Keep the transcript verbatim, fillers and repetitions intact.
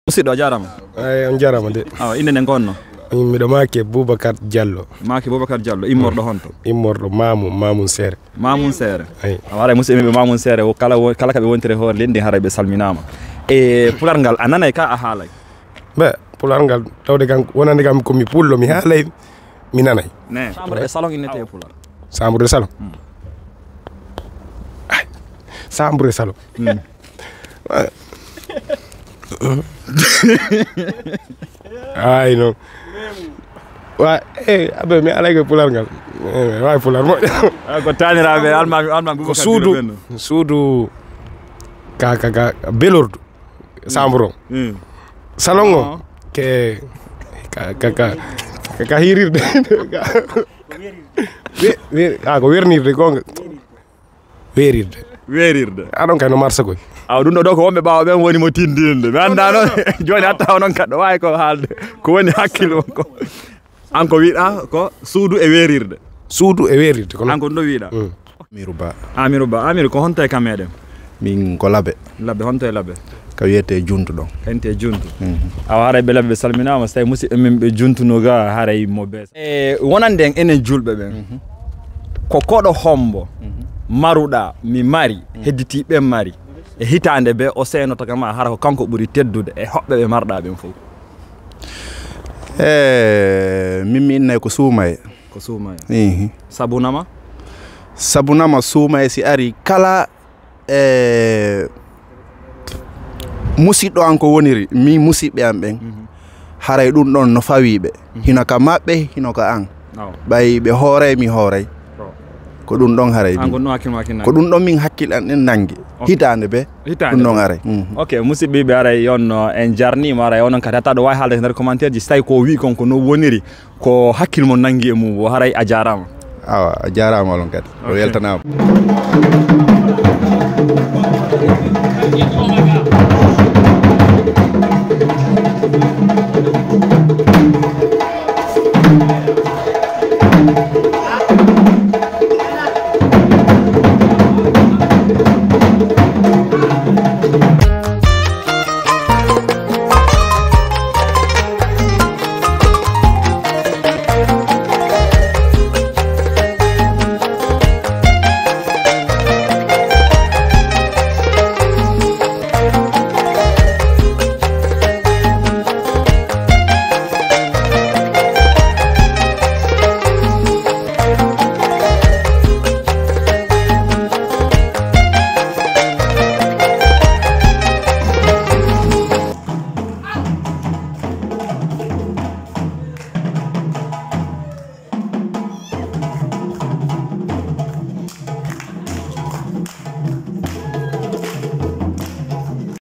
Musidɗo, a jaaraama. Eyi, on jaaraama de. Awa, innde nden ko honno? Miɗo maake Boubacar Diallo. Maake Boubacar Diallo, immorɗo honto? Immorɗo Mamoun, Mamoun Seere. Mamoun Seere. Eyi. Awa, haray musidɓe ɓe Mamoun Seere, o kala wo-, kala ka ɓe wontiri e hoore leydi ndi, haray ɓe salminaama. E pularngal, a nanay ka a haalay? Be, pularngal, tawde kan, wonande kam ko mi pullo, mi haalay, mi nanay. Ne, chambre et salon innete e pular? Chambre et salon? Hmm. Ay, chambre et salon. Hmm. Ay, non. Wa, eh, abe, mi alay ko pular ngal. Eh, wa pular mo. Ah, ko taniraaɓe almaami, almaami ko Boubacar suudu, Diallo ɓen. Suudu ka, ka, ka, ka belordu. Sambro. Hmm. Salon o. Ah. Ke, ka, ka, ka, ka, ka hirirde. We-, we-, ah, ko wernirde gonga. Weerirde. Weerirde. Aɗon kay no marsa koy. Awa, ɗum ɗo, ɗo ko wonɓe ɓaawo ɓen woni mo tindinde. Mi anndaa noon. Jooni hatta onon kadi ɗo waawi ko haalde. Ko woni hakkille mon ko. An ko wiɗa ko suudu e weerirde. Suudu e weerirde, ko noon. An ko ɗum ɗo wiɗa? Mm. Amirou Ba. Amirou Ba. Amirou, ko honto e ka meɗen? Min ko Labe. Labe, honto e Labe? Ka wiyetee Juntu ɗon. Ka wiyetee Juntu. Mhm. Awa, haray ɓe Labe ɓe salminaama, so tawi musidɓe men ɓe Juntu no ga, haray mo bees. E wonande en enen julɓe ɓen, mhm, ko koɗo hombo, mhm, maruɗa, mi mari, mhm, hedditi ɓen mari, e hitaande be o seenoto ka ma, hara ko kanko ɓuri teddude e hoɓɓe ɓe marɗa ɓen fof? E, min mi innay ko Suumaye. Ko Suumaye. Ihi. Sabu nama? Sabu nama Suumaye si ari kala e musiɗɗo an ko woniri, mi musiɓɓe an ɓen, mhm, haray ɗum ɗon no fawi ɓe. Mhm. Hino ka maɓɓe, hino ka an. Awa. Ɓay ɓe hooray, mi hooray. Awa. Ko ɗum ɗon haray. An ɗum. Ko ɗum ɗon hakkille ma kin nangi? Ko ɗum ɗon min hakkille an ɗen nangi. Ok. Hitaande be. Hitaande ɗum ɗon be. Aray. Mhm. Ok, musiɓɓe ɓe aray on, no, en jarnima aray onon kadi hatta ɗo wawi haalde e nder commentaire ji, si tawi ko wi kon ko no woniri. Ko hakkil mon nangi e mum o, haray a jaaraama. Awa, a jaaraama onon kadi. O, ok, weltanaama.